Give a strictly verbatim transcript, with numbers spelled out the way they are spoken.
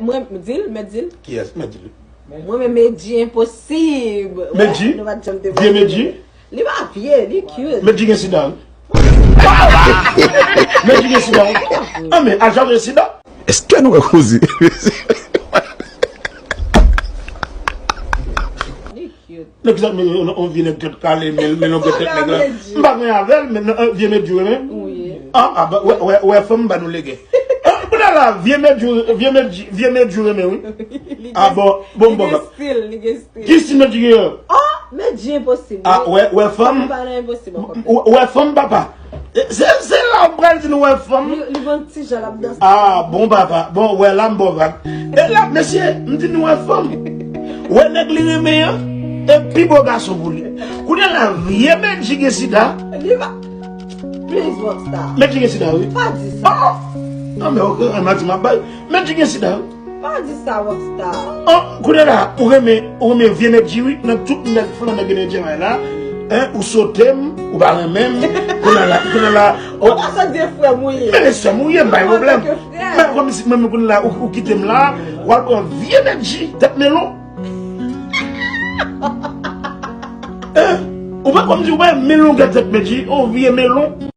Mwen, di l, mèt di l. Kiyès? Mèt di l. Mwen menm Medjy enposib. Medjy? Nou pa t janm te Vye Medjy? Li pa vye, li cute. Medjy gen sida, wi. Medjy gen sida, wi. Ah, men, Aja gen sida. Èske nou wè koze? Li cute. Nèg sa, men, yon, yon vye nèg tèt kale, men, men, yon tèt nèg la. Medjy. M pa gen avè l, men, non, vye Medjy, wi, men. Wi. Ah, ah, ba, wè, wè, wè, fanm ba nou lege. Ah, kounye a la, vye Medjy, vye Medjy, vye Medjy renmen, wi. Ah, bon, bon, Li bon, gen bon. Stil, li gen stil. Ki stil Medjy gen? Oh, Medjy enposib. Ah, wè, wè, fanm. Li pa nan enposib ankò. Wè, wè, fanm, papa. Se, se la ou pral di nou wè fanm. Li, li gon ti jan l ap danse. Ah, bon, papa. Bon, wè, la, m bon vag. E la, mesye, m di nou wè fanm. Wè, nèg li renmen an. E pi bo gason pou li. Kounye a la, vye Medjy gen sida. Li pa. Please, Rockstar. Medjy gen sida, wi. Pa di sa. Ah, ah. Ah, men ok, an mati m ap bay. Medjy gen sida, wi. Pa di sa, Rockstar. Ah, kounye a la, ou renmen, ou renmen vye Medjy, wi. Nan tout nèg, fò nan nèg gen Medjy la. Hein, ou sote m, ou pa renmen m. Kounye a la, kounye a la. Ou pa sa di frè m ou ye. Men se m ou ye, m bay pwoblèm. Antanke frè. Men kòm si mwen, mwen, kounye a la, ou, ou kite m la, w al pran vye Medjy, tèt melon. Hein? Ou pa kòm si ou pa melon gen tèt Medjy, ou vye melon.